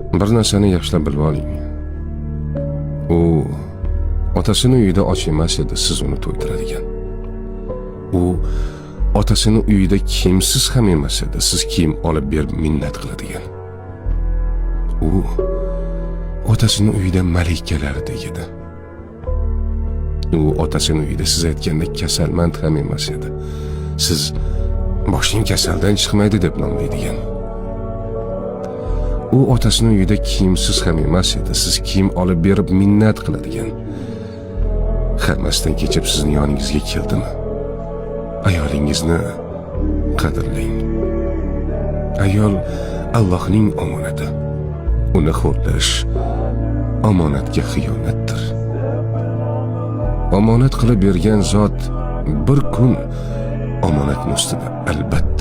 Bir narsani yaxshilab bilib oling. U otasini uyida och emas edi, siz uni to'ydiradigan. U otasini uyida kiyimsiz ham emas edi, siz kiyim olib berib minnat qiladigan. U otasini uyida malikalardek edi. U otasini uyida siz aytgandek kasalmand ham emas edi. Siz boshing kasaldan chiqmaydi deb nomlaydigan. U otasini uyida kiyimsiz ham emas edi, siz kiyim olib berib minnat qiladigan. Hammasidan kechib sizni yoningizga keldimi? Ayolingizni qadrlang. Ayol Allohning omonati. Uni xo'rlash omonatga xiyonatdir. Omonat qilib bergan zot bir kun omonatni ustida albatta